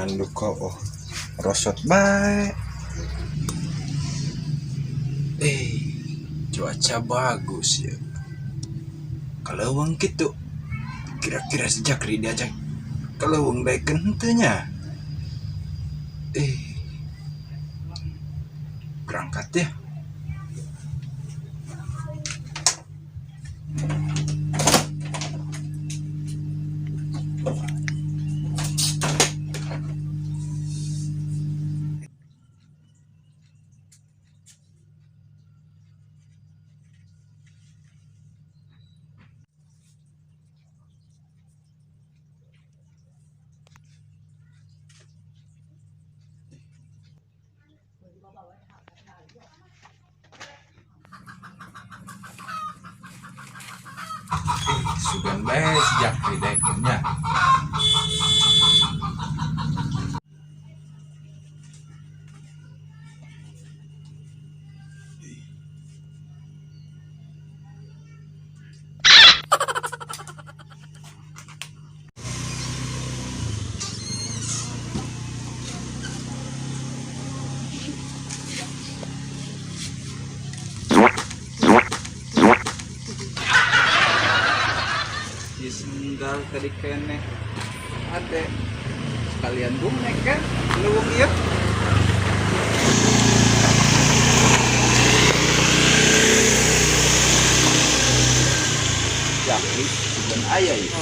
Handuk kok, oh, rosot bae. Eh, cuaca bagus ya. Ka leuweung gitu. Kira-kira si Jakri diajak ka leuweung daekeun henteu nya? Eh, berangkat ya. Eh, sugan bae si Jakri daekeun nya. Di sendal tadi keneh ade sekalian bumek kan leuweung ieu. Jakri sugan aya ieu.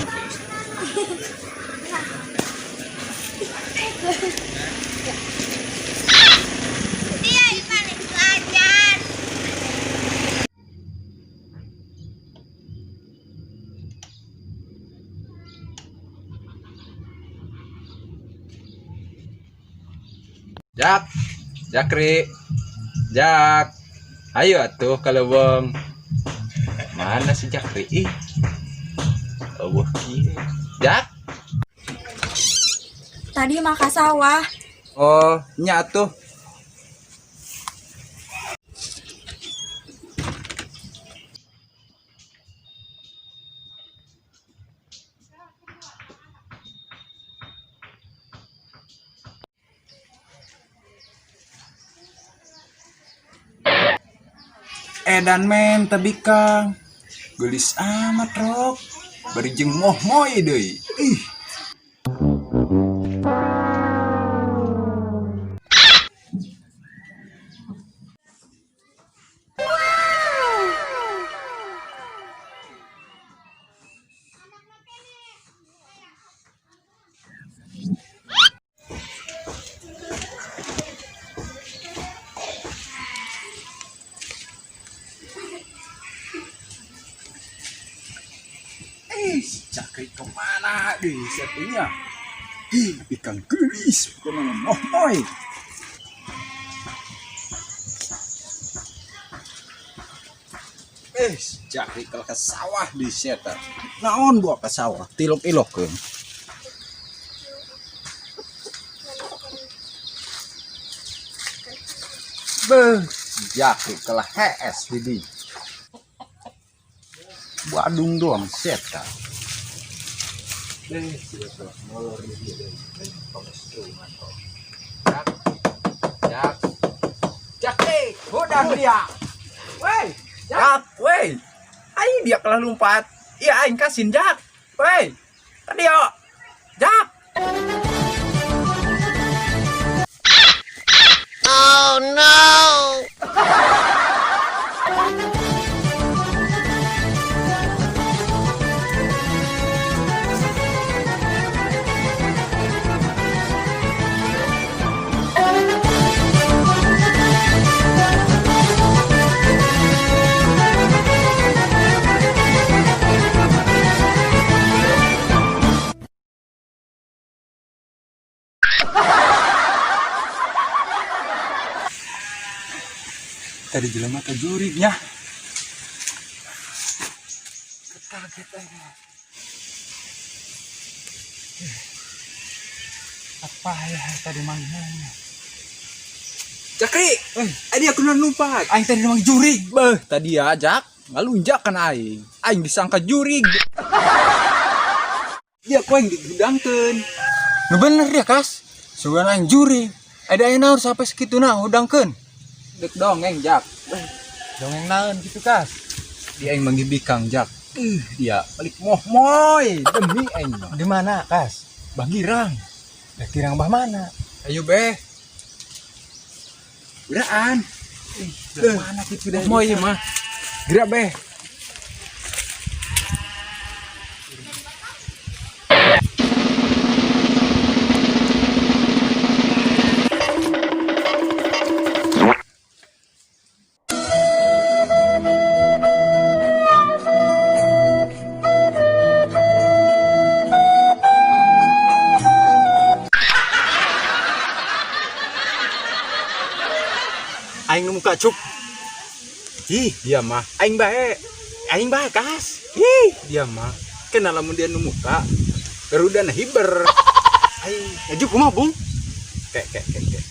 Dia paling belajar. Jak, Jakri, Jak, ayo atuh ka leuweung. Mana si Jakri? Ih, euweuh kieu. Jak? Tadi mah ka sawah. Oh, nya atuh. Edan men tabi kang. Geulis amat rok. Bari jeung moh-moy deui. Ih. Eh, si Jakri kemana deh satunya? Ih, ikan geulis, pokoknya moh-moy. Eh, si Jakri kalau ke sawah di seta. Naon buah ke sawah, tilok-ilokeun. Beuh, si Jakri kalah hees di dieu. Badung doang seta. Eh, si eta molor di dieu deui. Eh, pangestrungan kok. Jak, Jak, Jakri, hudang dia. Wey, Jak, wey. Aing dia kalah lompat. Iya aing kasin Jak. Wey, tadi yo. Jak. Oh no! Tadi jelema teh jurignya. Kaget aing. Apa ya tadi manggilnya? Jakri, eh, dia kena lompat. Aing tadi mang jurig. Beuh, tadi ya Jak, ngalunjak kan aing. Aing disangka jurig. Dia ku aing digudangkeun. Nu bener ya, Kas. Sugan aing juri. Ada aya naon sampai segituna hudangkeun. Dek dongeng, Jak. Dongeng naon gitu, Kas? Dia aing manggih bikang, Jak. Ih, dia balik moh-moy demi aing mah. Di mana, Kas? Bah girang. Lah girang bah mana? Ayo beh. Beraan. Ih, belah mana gitu deh. Moh ieu mah. Gerak beh. Aing nu muka cuk. Ih, dia mah aing bae. Aing bae, Kas. Ih, dia mah. Kenal lamun dia nu muka. Garuda na hiber. Aing aju kumaha, Bung? Kek kek kek kek.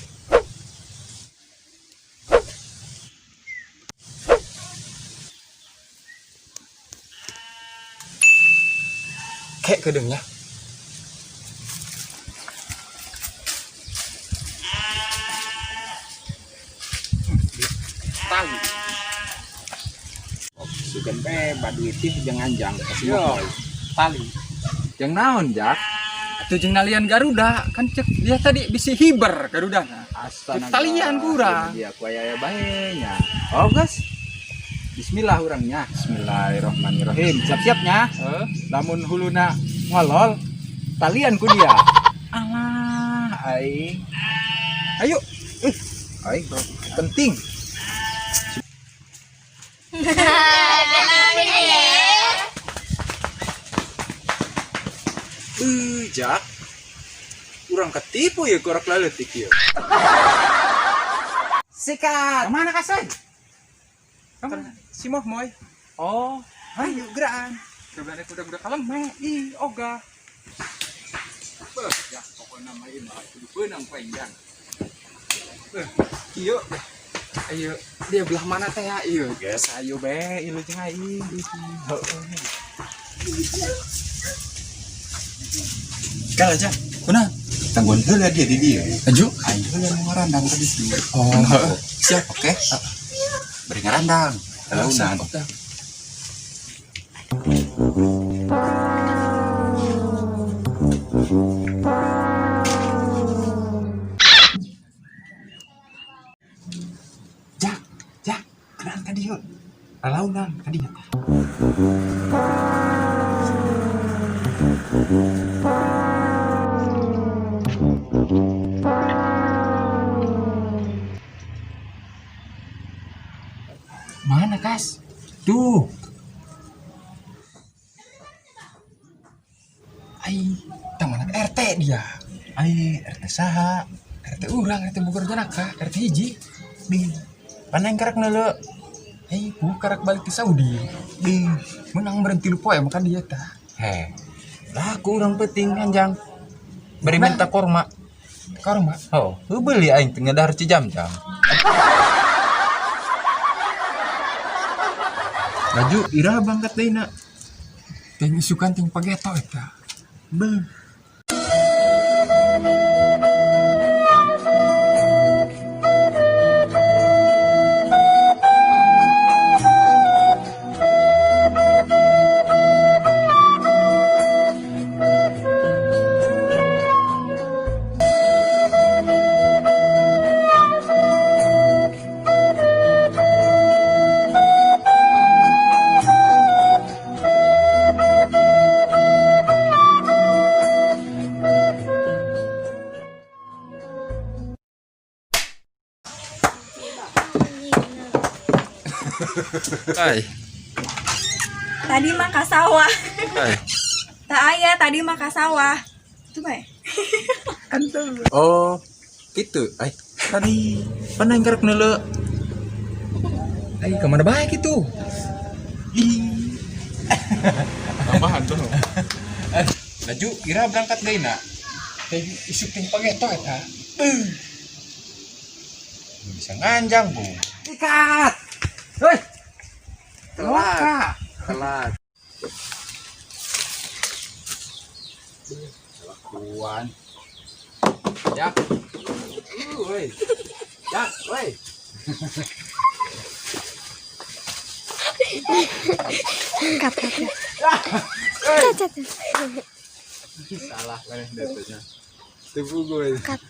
Kek kedeungnya. Tahu. Sugan be baduit teh jeung anjang kasih Yo. moh. Tali. Jeung naon, Jak? Atuh jeung nalian Garuda, kan cek dia tadi bisi hiber Garuda na. Asa Cek talian kurang. Dia ku aya bae nya. Oh, guys. Bismillah urangnya. Bismillahirrahmanirrahim. Siap-siapnya. Heeh. Lamun huluna ngolol, talian ku dia. Alah, aing. Ayo. Aing penting. Jak. Urang ketipu ya korak laletik ya. Sikat. Kemana Kasai? Kemana? Si Mohmoy. Oh, Ayo geraan. sebenarnya udah kalem meh. Ih, ogah. Beuh, ya pokokna mah ieu mah kudu beunang ku aing jang. Beuh, kieu. Ayo, dia belah mana teh ya? Iya, Geus ayo be, ilu jeung aing. Heeh. Kal aja. Kuna tangguhan heula dia di dia. Aju. Aing heula nu ngarandang tadi. Oh, heeh. Siap, oke. Bari ngarandang. Launan. Jak, jak, kenaan tadi yuk. Lalaunan tadi ya. Mana, Kas? Tuh, Ai, taman RT dia. Ai RT saha? RT urang, RT Bogor Janaka, RT hiji. Di. Mana yang karek neuleu? Hei, bu karak balik ke Saudi. Di. Menang berhenti lupa ya makan dia tah. He. Lah ku urang penting anjang. Bari Nah. minta korma. Korma. Oh, heuh beuli aing teu ngedahar cijamjam. Laju ira bangkat deui na. Ting isukan ting pageto eta. Beuh. Ai, Tadi mah ka sawah. ai. Tak aya tadi mah ka sawah. Itu bae. Oh, gitu. Ai, tadi mana yang karek neuleu? Ai, kemana baik itu? Tambahan tuh. Laju ira berangkat deui na. Ting isuk ting pageto eta. Bisa nganjang, Bu. Ikat. Hei, Telat. Telat. Kelakuan. Jak. Woi. Jak, woi. Cut, cut, cut. Woi. Cut, cut. Salah kan datanya. Teu gue. Cut.